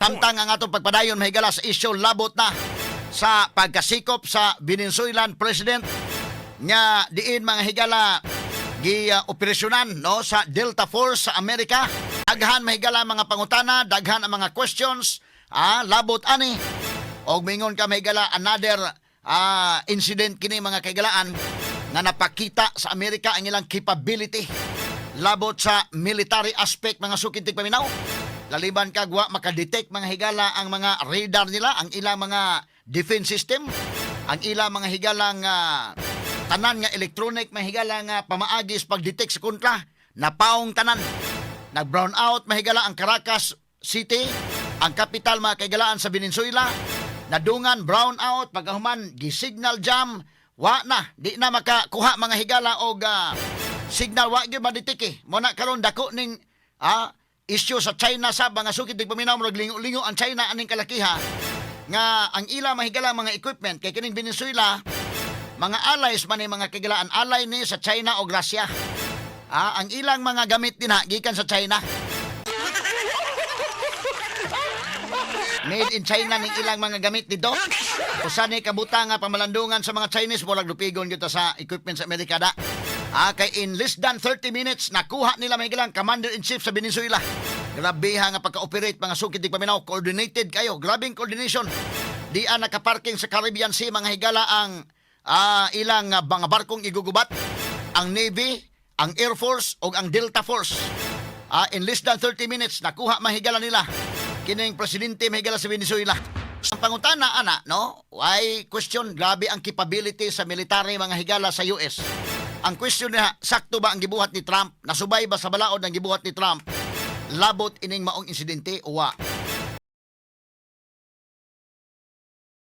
Samtang ang atong pagpadayon, mahigala, sa issue labot na sa pagkasikop sa Venezuelan president nga diin, mga higala, gi operasyonan, no, sa Delta Force sa Amerika. Daghan, mahigala, mga pangutana, daghan ang mga questions labot ani. Og mingon ka, mahigala, another incident kini, mga kaigalaan, nga napakita sa Amerika ang ilang capability labot sa military aspect, mga suking tigpaminaw. Laliban kag wa makadetect, mga higala, ang mga radar nila, ang ilang mga defense system, ang ilang mga higalang tanan nga electronic, mga higala, nga pamaagi sa pag-detect sa kontra, napaong tanan. Nag-brown out, mahigala, ang Caracas City, ang capital, mga kaigalaan, sa Venezuela. Nadungan brown out, pagkahuman gi-signal jam, wa na, di na makakuha, mga higala, og signal, wa gyud ma-detect eh. Mo na karon dako ning issue sa China sa mga suking tigpaminaw, murag lingo-lingo ang China aning kalakiha nga ang ila, mahigala, mga equipment kay kining Venezuela mga allies man ni, mga kaigalaan, ally ni sa China o Russia. Ang ilang mga gamit din ha, gikan sa China. Made in China ning ilang mga gamit dito. Usa ni kabuta nga pamalandungan sa mga Chinese, murag lupigon gyud ta sa equipment sa Amerika da. Kay in less than 30 minutes nakuha nila, may commander in chief sa Venezuela. Grabe ha nga pagka-operate, mga suking tigpaminaw, coordinated kayo, grabing coordination. Di nakaparking sa Caribbean Sea, mga higala, ang ilang mga barkong igugubat, ang Navy, ang Air Force ug ang Delta Force. In less than 30 minutes nakuha, mahigala, nila kining presidente, mahigala, sa Venezuela. Ang pangutana ana, no? Why question, grabe ang capability sa military, mga higala, sa US. Ang question niya, sakto ba ang gibuhat ni Trump? Nasubay ba sa balaod ang gibuhat ni Trump? Labot ining maong insidente o wa?